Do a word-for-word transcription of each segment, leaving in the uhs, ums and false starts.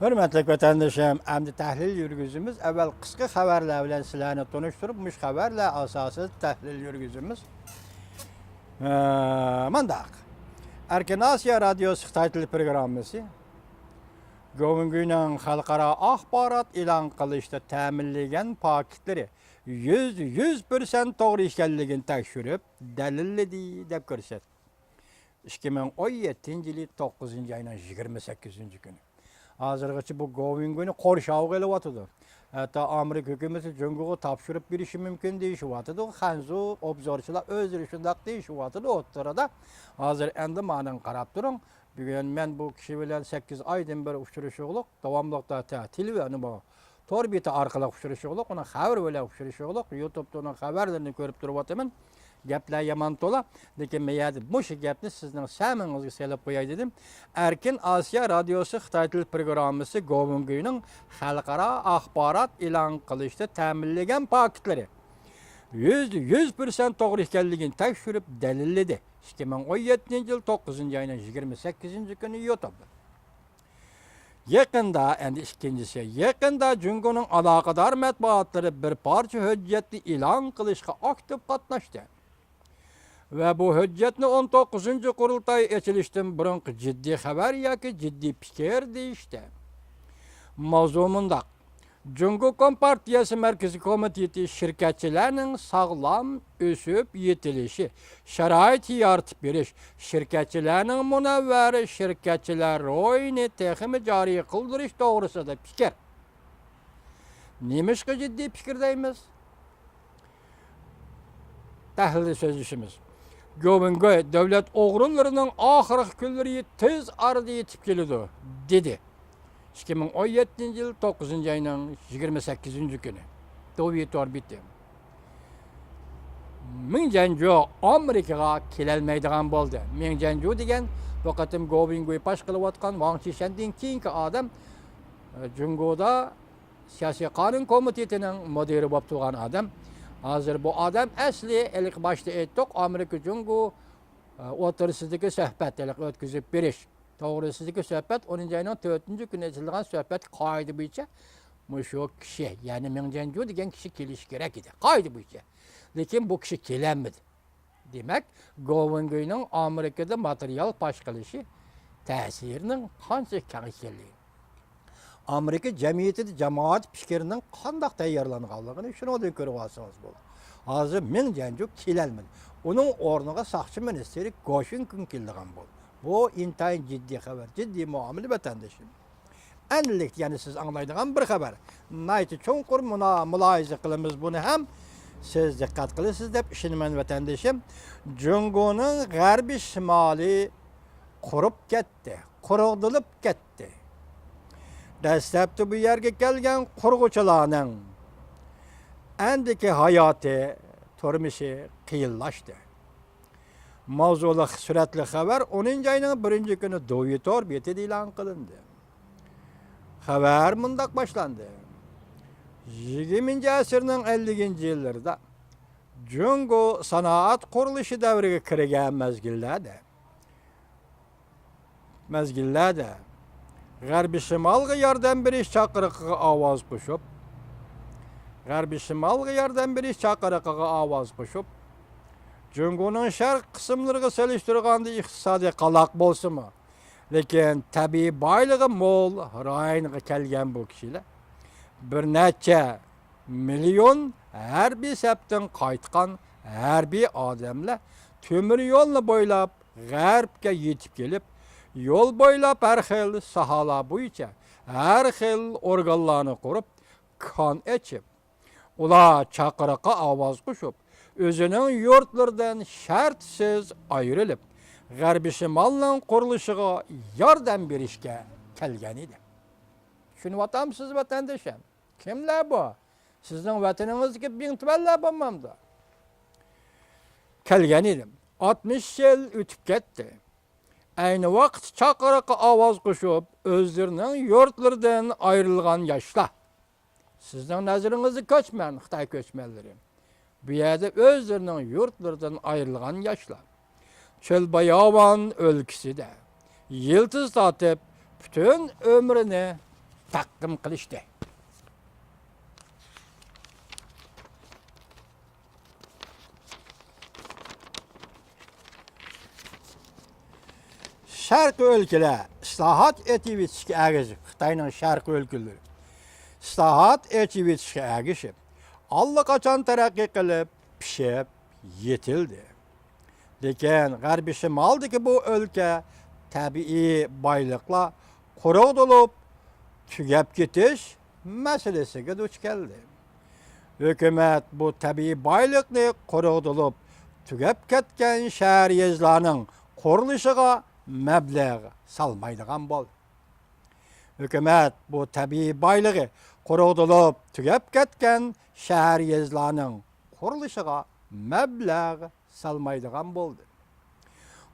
ھۆرمەتلىك ۋەتەندىشىم، ئەمدى تەھلىل يۈرگۈزىمىز. ئەۋۋەل قىسقا خەۋەرلەر بىلەن سىلەرنى تونۇشتۇرۇپ، مۇشۇ خەۋەرلەر ئاساسىدا تەھلىل يۈرگۈزىمىز. ئە، مانداق. ئەركىن ئاسىيا رادىيوسى خىتاي تىلى پروگراممىسى گوۋېنگۇينىڭ خەلقئارا ئاخبارات ئېلان قىلىشتا تەمىنلىگەن پاكىتلىرى يۈزدە يۈز پىرسەنت توغرا ئىكەنلىكىنى تەكشۈرۈپ دەلىللىدى، دەپ كۆرسەتتى. ئىككى مىڭ ئون يەتتىنچى يىلى توققۇزىنچى ئاينىڭ يىگىرمە سەككىزىنچى كۈنى. ھازىرغىچە بۇ گوۋېنگۇينى قورشاۋغا ئېلىۋاتىدۇ. ھەتتا ئامېرىكا ھۆكۈمىتى جۇڭگوغا تاپشۇرۇپ بېرىشى مۇمكىن دېيىشىۋاتىدۇ. خەنزۇ ئوبزورچىلار ئۆزلىرى شۇنداق دېيىشىۋاتىدۇ ئوتتۇرىدا. ھازىر ئەمدى مانىڭ قاراپ تۇرۇڭ. بۈگۈن مەن بۇ كىشى بىلەن سەككىز ئايدىن بېرى ئۇچرىشىۋاتىدۇ. داۋاملىق تا، تا، تېلېۋىزىيە، نېمە، تور بېتى ئارقىلىق ئۇچرىشىۋاتىدۇ. ئۇنىڭ خەۋىرى بىلەن ئۇچرىشىۋاتىدۇ. يۇتۇبتا ئۇنىڭ خەۋەرلىرىنى كۆرۈپ تۇرۇۋاتىمەن. گەپلەر يامان تولا. لېكىن مەن يەردە مۇشۇ گەپنى سىزنىڭ سەمىڭىزگە سېلىپ قوياي دېدىم. ئەركىن ئاسىيا رادىيوسى خىتاي تىلى پروگراممىسى گوۋېنگۇينىڭ خەلقئارا ئاخبارات ئېلان قىلىشتا تەمىنلىگەن پاكىتلىرى يۈزدە يۈز پىرسەنت توغرا ئىكەنلىكىنى تەكشۈرۈپ دەلىللىدى. ئىككى مىڭ ئون يەتتىنچى يىل توققۇزىنچى ئاينىڭ يىگىرمە سەككىزىنچى كۈنى يۇتۇبدا. يېقىندا، ئەمدى ئىككىنچىسى، يېقىندا جۇڭگونىڭ ئالاقىدار مەتبۇئاتلىرى بىر پارچە ھۆججەتنى ئېلان قىلىشقا ئاكتىپ قاتناشتى. ۋە بۇ ھۆججەتنى ئون توققۇزىنچى قۇرۇلتاي ئېچىلىشتىن بۇرۇنقى جىددىي خەۋەر ياكى جىددىي پىكىر دېيىشتى. ماۋزۇ مۇنداق. جۇڭگو كومپارتىيەسى مەركىزىي كومىتېتى شىركەتچىلەرنىڭ ساغلام ئۆسۈپ يېتىلىشى، شارائىت يارىتىپ بېرىش، شىركەتچىلەرنىڭ مۇنەۋۋەر شىركەتچىلەر روھىنى تېخىمۇ جارى قىلدۇرۇش توغرىسىدا پىكىر. نېمىشقا جىددىي پىكىر دەيمىز؟ تەھلىلدە سۆزلىشىمىز. گوۋېنگۇي دۆلەت ئوغرىلىرىنىڭ ئاخىرقى كۈنلىرى تېز ئارىدا يېتىپ كېلىدۇ، دېدى. ئىككى مىڭ ئون يەتتىنچى يىل توققۇزىنچى ئاينىڭ يىگىرمە سەككىزىنچى كۈنى. دوۋى تور بېتى. مېڭ جيەنجۇ ئامېرىكىغا كېلەلمەيدىغان بولدى. مېڭ جيەنجۇ دېگەن بۇ قېتىم گوۋېنگۇي باش قىلىۋاتقان ۋاڭ چىشەندىن كېيىنكى ئادەم، جۇڭگودا سىياسىي قانۇن كومىتېتىنىڭ مۇدىرى بولۇپ تۇرغان ئادەم. ھازىر بۇ ئادەم ئەسلى، ھېلىقى باشتا ئېيتتۇق، ئامېرىكا جۇڭگو، ئە، ئوتتۇرىسىدىكى سۆھبەت، ھېلىقى ئۆتكۈزۈپ بېرىش توغرىسىدىكى سۆھبەت، ئونىنچى ئاينىڭ تۆتىنچى كۈنى ئېچىلغان سۆھبەت قائىدە بويىچە مۇشۇ كىشى، يەنى مېڭ جيەنجۇ دېگەن كىشى كېلىشى كېرەك ئىدى، قائىدە بويىچە. لېكىن بۇ كىشى كېلەلمىدى. دېمەك، گوۋېنگۇينىڭ ئامېرىكىدا ماتېرىيال پاش قىلىشى تەسىرىنىڭ قانچىلىك كەڭ ئىكەنلىكى، ئامېرىكا جەمئىيىتىدە جامائەت پىكرىنىڭ قانداق تەييارلانغانلىقىنى شۇنىڭدىن كۆرۈۋالسىڭىز بولدى. ھازىر مېڭ جيەنجۇ كېلەلمىدى. ئۇنىڭ ئورنىغا ساقچى مىنىستىرى گو شۈنكۈن كېلىدىغان بولدى. بۇ ئىنتايىن جىددىي خەۋەر، جىددىي مۇئامىلە، ۋەتەندىشىم. ئەنلىكتە يەنە سىز ئاڭلايدىغان بىر خەۋەر. ناھايىتى چوڭقۇر مۇنا-، مۇلاھىزە قىلىمىز بۇنى ھەم. سىز دىققەت قىلىسىز دەپ ئىشىنىمەن، ۋەتەندىشىم. جۇڭگونىڭ غەربىي شىمالى قۇرۇپ كەتتى، قۇرۇقدىلىپ كەتتى. دەسلەپتە بۇ يەرگە كەلگەن قۇرغۇچىلارنىڭ ئەندىكى ھاياتى، تۇرمۇشى قىيىنلاشتى. ماۋزۇلۇق سۈرەتلىك خەۋەر ئونىنچى ئاينىڭ بىرىنچى كۈنى دوۋى تور بېتىدە ئېلان قىلىندى. خەۋەر مۇنداق باشلاندى. يىگىرمىنچى ئەسىرنىڭ ئەللىكىنچى يىللىرىدا جۇڭگو سانائەت قۇرۇلۇشى دەۋرىگە كىرگەن مەزگىللەردە، مەزگىللەردە غەربىي شىمالغا ياردەم بېرىش چاقىرىقىغا ئاۋاز قوشۇپ، غەربىي شىمالغا ياردەم بېرىش چاقىرىقىغا ئاۋاز قوشۇپ، جۇڭگونىڭ شەرق قىسىملىرىغا سېلىشتۇرغاندا ئىقتىسادى قالاق بولسىمۇ، لېكىن تەبىئىي بايلىقى مول رايونغا كەلگەن بۇ كىشىلەر بىر نەچچە مىليون ھەربىي سەپتىن قايتقان ھەربىي ئادەملەر تۆمۈر يولنى بويلاپ غەربكە يېتىپ كېلىپ، يول بويلاپ ھەر خىل ساھەلەر بويىچە ھەر خىل ئورگانلارنى قۇرۇپ، كان ئېچىپ، ئۇلار چاقىرىققا ئاۋاز قوشۇپ، ئۆزىنىڭ يۇرتلىرىدىن شەرتسىز ئايرىلىپ، غەربىي شىمالنىڭ قۇرۇلۇشىغا ياردەم بېرىشكە كەلگەن ئىدى. چۈشىنىۋاتامسىز، ۋەتەندىشىم؟ كىملەر بۇ؟ سىزنىڭ ۋەتىنىڭىزدىكى بىڭتۈەنلەر بولمامدۇ؟ كەلگەن ئىدى. ئاتمىش يىل ئۆتۈپ كەتتى. ئەينى ۋاقىت چاقىرىققا ئاۋاز قوشۇپ، ئۆزلىرىنىڭ يۇرتلىرىدىن ئايرىلغان ياشلار. سىزنىڭ نەزىرىڭىزدە كۆچمەن، خىتاي كۆچمەنلىرى. بۇ يەردە ئۆزلىرىنىڭ يۇرتلىرىدىن ئايرىلغان ياشلار. چۆل باياۋان ئۆلكىسىدە يىلتىز تارتىپ، پۈتۈن ئۆمرىنى تەقدىم قىلىشتى. شەرقىي ئۆلكىلەر ئىسلاھات ئېچىۋېتىشكە ئەگىشىپ، خىتاينىڭ شەرقىي ئۆلكىلىرى ئىسلاھات ئېچىۋېتىشكە ئەگىشىپ، ئاللىقاچان تەرەققىي قىلىپ، پىشىپ يېتىلدى. لېكىن غەربىي شىمالدىكى بۇ ئۆلكە تەبىئىي بايلىقلار قۇرۇقتۇرۇلۇپ، تۈگەپ كېتىش مەسىلىسىگە دۇچ كەلدى. ھۆكۈمەت بۇ تەبىئىي بايلىقنى قۇرۇقتۇرۇلۇپ، تۈگەپ كەتكەن شەھەر يېزىلارنىڭ قۇرۇلۇشىغا مەبلەغ سالمايدىغان بولدى. ھۆكۈمەت بۇ تەبىئىي بايلىقى قۇرۇقتۇرۇلۇپ، تۈگەپ كەتكەن شەھەر يېزىلارنىڭ قۇرۇلۇشىغا مەبلەغ سالمايدىغان بولدى.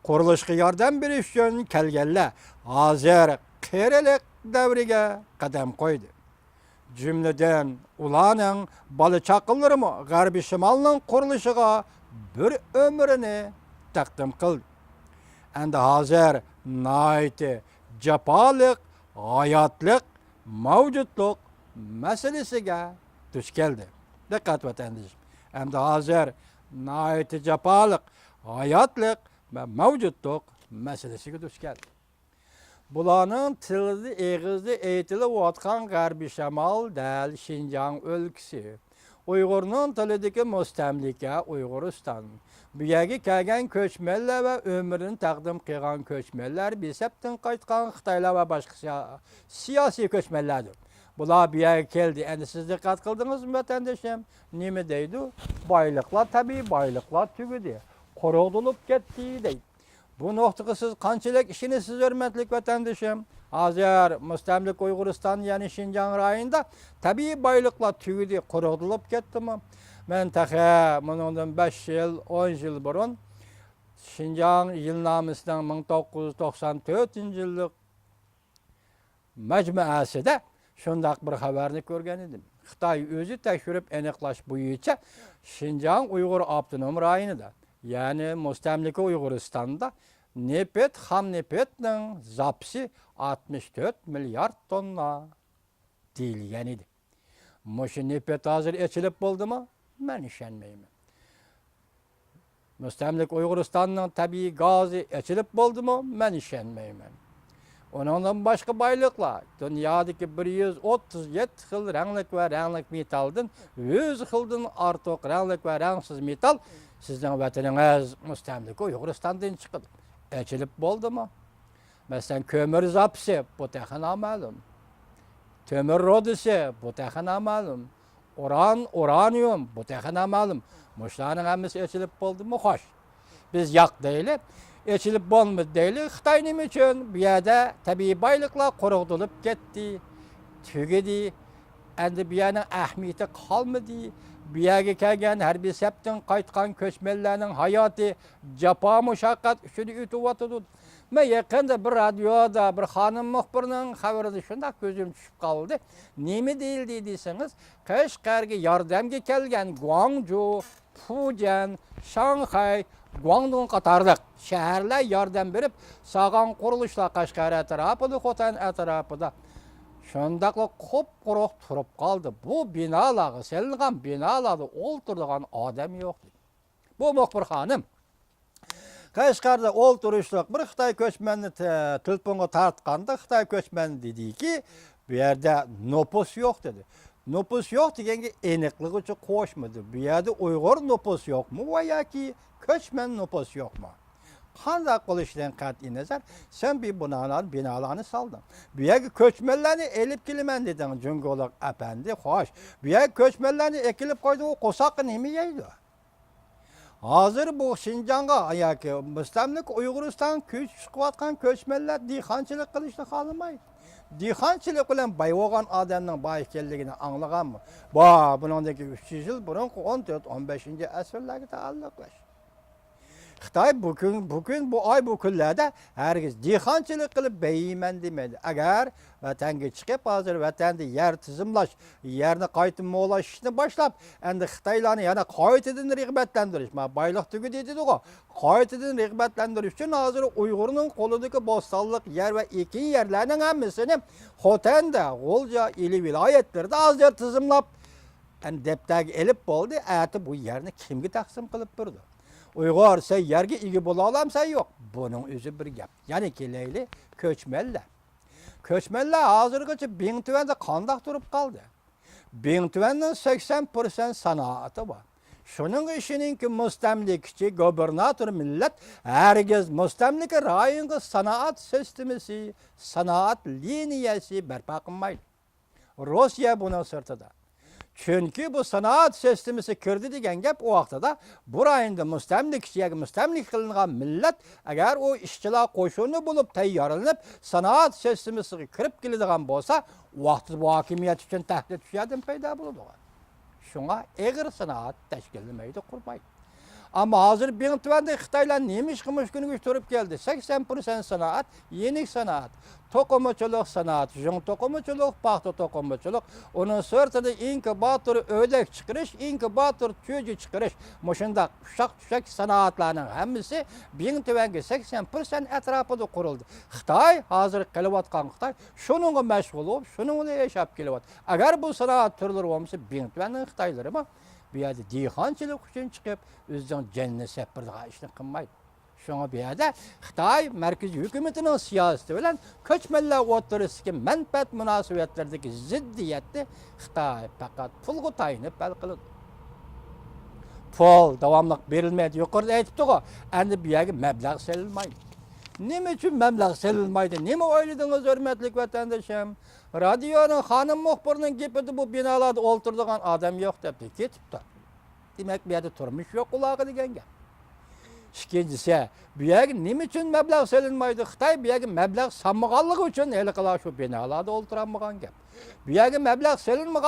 قۇرۇلۇشقا ياردەم بېرىش ئۈچۈن كەلگەنلەر ھازىر قېرىلىق دەۋرىگە قەدەم قويدى. جۈملىدىن ئۇلارنىڭ بالا-چاقىلىرىمۇ غەربىي شىمالنىڭ قۇرۇلۇشىغا بىر ئۆمرىنى تەقدىم قىلدى. ئەمدى ھازىر ناھايىتى جاپالىق ھاياتلىق مەۋجۇتلۇق مەسىلىسىگە دۇچ كەلدى. دىققەت، ۋەتەندىشىم. ئەمدى ھازىر ناھايىتى جاپالىق ھاياتلىق ۋە مەۋجۇتلۇق مەسىلىسىگە دۇچ كەلدى. بۇلارنىڭ تىلدا، ئېغىزدا ئېيتىلىۋاتقان غەربىي شىمال دەل شىنجاڭ ئۆلكىسى. ئۇيغۇرنىڭ تىلىدىكى مۇستەملىكە ئۇيغۇرىستان. بۇ يەرگە كەلگەن كۆچمەنلەر ۋە ئۆمرىنى تەقدىم قىلغان كۆچمەنلەر، بىسەپتىن قايتقان خىتايلار ۋە باشقا سىيا-، سىياسىي كۆچمەنلەردۇر. بۇلار بۇ يەرگە كەلدى. ئەمدى سىز دىققەت قىلدىڭىزمۇ، ۋەتەندىشىم؟ نېمە دەيدۇ؟ بايلىقلار، تەبىئىي بايلىقلار تۈگىدى. قۇرۇقتۇرۇلۇپ كەتتى دەيدۇ. بۇ نۇقتىغا سىز قانچىلىك ئىشىنىسىز، ھۆرمەتلىك ۋەتەندىشىم؟ ھازىر مۇستەملىكە ئۇيغۇرىستان، يەنى شىنجاڭ رايونىدا تەبىئىي بايلىقلار تۈگىدى، قۇرۇقتۇرۇلۇپ كەتتىمۇ؟ مەن تېخى مۇنىڭدىن بەش يىل، ئون يىل بۇرۇن شىنجاڭ يىلنامىسىنىڭ مىڭ توققۇز يۈز توقسان تۆتىنچى يىللىق مەجمۇئەسىدە شۇنداق بىر خەۋەرنى كۆرگەن ئىدىم. خىتاي ئۆزى تەكشۈرۈپ ئېنىقلاش بويىچە شىنجاڭ ئۇيغۇر ئاپتونوم رايونىدا، يەنى مۇستەملىكە ئۇيغۇرىستاندا نېفىت، خام نېفىتنىڭ زاپىسى ئاتمىش تۆت مىليارد توننا دېيىلگەن ئىدى. مۇشۇ نېفىت ھازىر ئېچىلىپ بولدىمۇ؟ مەن ئىشەنمەيمەن. مۇستەملىكە ئۇيغۇرىستاننىڭ تەبىئىي گازى ئېچىلىپ بولدىمۇ؟ مەن ئىشەنمەيمەن. ئۇنىڭدىن باشقا بايلىقلار، دۇنيادىكى بىر يۈز ئوتتۇز يەتتە خىل رەڭلىك ۋە رەڭلىك مېتالدىن يۈز خىلدىن ئارتۇق رەڭلىك ۋە رەڭسىز مېتال سىزنىڭ ۋەتىنىڭىز مۇستەملىكە ئۇيغۇرىستاندىن چىقىدۇ. ئېچىلىپ بولدىمۇ؟ مەسىلەن، كۆمۈر زاپىسى، بۇ تېخى نامەلۇم. تۆمۈر رۇدىسى، بۇ تېخى نامەلۇم. ئۇران، ئۇرانىيۇم، بۇ تېخى نامەلۇم. مۇشۇلارنىڭ ھەممىسى ئېچىلىپ بولدىمۇ؟ خوش. بىز ياق دەيلى. ئېچىلىپ بولمىدى دەيلى. خىتاي نېمە ئۈچۈن؟ بۇ يەردە تەبىئىي بايلىقلار قۇرۇقتۇرۇلۇپ كەتتى، تۈگىدى. ئەمدى بۇ يەرنىڭ ئەھمىيىتى قالمىدى. بۇ يەرگە كەلگەن ھەربىي سەپتىن قايتقان كۆچمەنلەرنىڭ ھاياتى جاپا مۇشەققەت ئىچىدە ئۆتۈۋاتىدۇ. مەن يېقىندا بىر رادىيودا بىر خانىم مۇخبىرنىڭ خەۋىرىدە شۇنداق كۆزۈم چۈشۈپ قالدى. نېمە دېيىلدى دېسىڭىز، قەشقەرگە ياردەمگە كەلگەن گۇاڭجۇ، پۇجيەن، شاڭخەي، گۇاڭدۇڭ قاتارلىق شەھەرلەر ياردەم بېرىپ سالغان قۇرۇلۇشلار قەشقەر ئەتراپىدا، خوتەن ئەتراپىدا شۇنداقلا قۇپقۇرۇق تۇرۇپ قالدى. بۇ بىنالارغا، سېلىنغان بىنالاردا ئولتۇرىدىغان ئادەم يوق، دېدى. بۇ مۇخبىر خانىم قەشقەردە ئولتۇرۇشلۇق بىر خىتاي كۆچمەننى تە-، تېلېفونغا تارتقاندا، خىتاي كۆچمەن دېدىكى، بۇ يەردە نوپۇس يوق، دېدى. نوپۇس يوق دېگەنگە ئېنىقلىغۇچە قوشمىدى. بۇ يەردە ئۇيغۇر نوپۇس يوقمۇ ۋە ياكى كۆچمەن نوپۇس يوقمۇ؟ قانداق قىلىشىدىن قەتئىينەزەر، سەن بىر بىنالار-، بىنالارنى سالدىڭ. بۇ يەرگە كۆچمەنلەرنى ئېلىپ كېلىمەن دېدىڭ، جۇڭگولۇق ئەپەندى، خوش. بۇ يەرگە كۆچمەنلەرنى ئەكېلىپ قويدۇڭ، ئۇ قورساققا نېمە يەيدۇ؟ ھازىر بۇ شىنجاڭغا ياكى مۇستەملىكە ئۇيغۇرىستانغا كۆچۈپ چىقىۋاتقان كۆچمەنلەر دېھقانچىلىق قىلىشنى خالىمايدۇ. دېھقانچىلىق بىلەن باي بولغان ئادەمنىڭ باي ئىكەنلىكىنى ئاڭلىغانمۇ؟ بار، بۇنىڭدىن كېيىن ئۈچ يۈز يىل بۇرۇنقى ئون تۆت، ئون بەشىنچى ئەسىرلەرگە تەئەللۇقلاش. خىتاي بۇ كۈن، بۇ كۈن، بۇ ئاي، بۇ كۈنلەردە ھەرگىز دېھقانچىلىق قىلىپ بېيىيمەن دېمەيدۇ. ئەگەر ۋەتەنگە چىقىپ، ھازىر ۋەتەندە يەر تىزىملاش، يەرنى قايتا موللاش ئىشىنى باشلاپ، ئەمدى خىتايلارنى يەنە قايتىدىن رىغبەتلەندۈرۈش، مانا بايلىق تۈگىدى دېدىغۇ، قايتىدىن رىغبەتلەندۈرۈش ئۈچۈن ھازىر ئۇيغۇرنىڭ قولىدىكى بوستانلىق يەر ۋە ئېكىن يەرلەرنىڭ ھەممىسىنى خوتەندە، غۇلجا، ئىلى ۋىلايەتلىرىدە ھازىر تىزىملاپ، ئەمدى دەپتەرگە ئېلىپ بولدى، ئەتە بۇ يەرنى كىمگە تەقسىم قىلىپ بېرىدۇ؟ ئۇيغۇر، سەن يەرگە ئىگە بولالامسەن؟ يوق. بۇنىڭ ئۆزى بىر گەپ. يەنە كېلەيلى، كۆچمەنلەر. كۆچمەنلەر ھازىرغىچە بىڭتۈەندە قانداق تۇرۇپ قالدى؟ بىڭتۈەننىڭ سەكسەن پىرسەنت سانائىتى بار. شۇنىڭغا ئىشىنىڭكى، مۇستەملىكىچى، گۇبېرناتور مىللەت ھەرگىز مۇستەملىكە رايونغا سانائەت سىستېمىسى، سانائەت لىنىيەسى بەرپا قىلمايدۇ. روسىيە بۇنىڭ سىرتىدا. چۈنكى بۇ سانائەت سىستېمىسى كىردى دېگەن گەپ ئۇ ۋاقتىدا بۇ رايوندا مۇستەملىكىچى ياكى مۇستەملىكە قىلىنغان مىللەت، ئەگەر ئۇ ئىشچىلار قوشۇنى بولۇپ تەييارلىنىپ، سانائەت سىستېمىسىغا كىرىپ كېلىدىغان بولسا، ئۇ ۋاقتىدا بۇ ھاكىمىيەت ئۈچۈن تەھدىت شۇ يەردىن پەيدا بولىدۇ. شۇڭا ئېغىر سانائەت تەشكىللىمەيدۇ، قۇرمايدۇ. ئەمما ھازىر بىڭتۈەندە خىتايلار نېمە ئىشقا مۇشۇ كۈنگىچە تۇرۇپ كەلدى؟ سەكسەن پىرسەنت سانائەت، يېنىك سانائەت، توقۇمىچىلىق سانائەت، يۇڭ توقۇمىچىلىق، پاختا توقۇمىچىلىق، ئۇنىڭ سىرتىدا ئىنكۇباتور ئۆدەك چىقىرىش، ئىنكۇباتور چۈجە چىقىرىش، مۇشۇنداق ئۇششاق-چۈششەك سانائەتلەرنىڭ ھەممىسى بىڭتۈەنگە سەكسەن پىرسەنت ئەتراپىدا قۇرۇلدى. خىتاي، ھازىر قېلىۋاتقان خىتاي شۇنىڭغا مەشغۇل بولۇپ، شۇنىڭ بىلەن ياشاپ كېلىۋاتىدۇ. ئەگەر بۇ سانائەت تۈرلىرى بولمىسا، بىڭتۈەننىڭ خىتايلىرىمۇ بۇ يەردە دېھقانچىلىق ئۈچۈن چىقىپ، ئۆزىنىڭ جېنىنى سەپبېرىدىغان ئىشنى قىلمايدۇ. شۇڭا بۇ يەردە خىتاي مەركىزىي ھۆكۈمىتىنىڭ سىياسىتى بىلەن كۆچمەنلەر ئوتتۇرىسىدىكى مەنپەئەت مۇناسىۋەتلىرىدىكى زىددىيەتنى خىتاي پەقەت پۇلغا تايىنىپ ھەل قىلىدۇ. پۇل داۋاملىق بېرىلمەيدۇ. يۇقىرىدا ئېيتىپتىغۇ، ئەمدى بۇ يەرگە مەبلەغ سېلىنمايدۇ. نېمە ئۈچۈن مەبلەغ سېلىنمايدۇ؟ نېمە ئويلىدىڭىز، ھۆرمەتلىك ۋەتەندىشىم؟ رادىيونىڭ خانىم مۇخبىرىنىڭ گېپىدە بۇ بىنالاردا ئولتۇرىدىغان ئادەم يوق دەپتۇ، كېتىپتۇ. دېمەك، بۇ يەردە تۇرمۇش يوق ئۇلارغا دېگەن گەپ. ئىككىنچىسى، بۇ يەرگە نېمە ئۈچۈن مەبلەغ سېلىنمايدۇ؟ خىتاي بۇ يەرگە مەبلەغ سالمىغانلىقى ئۈچۈن ھېلىقىلار شۇ بىنالاردا ئولتۇرالمىغان گەپ. بۇ يەرگە مەبلەغ سېلىنمىغان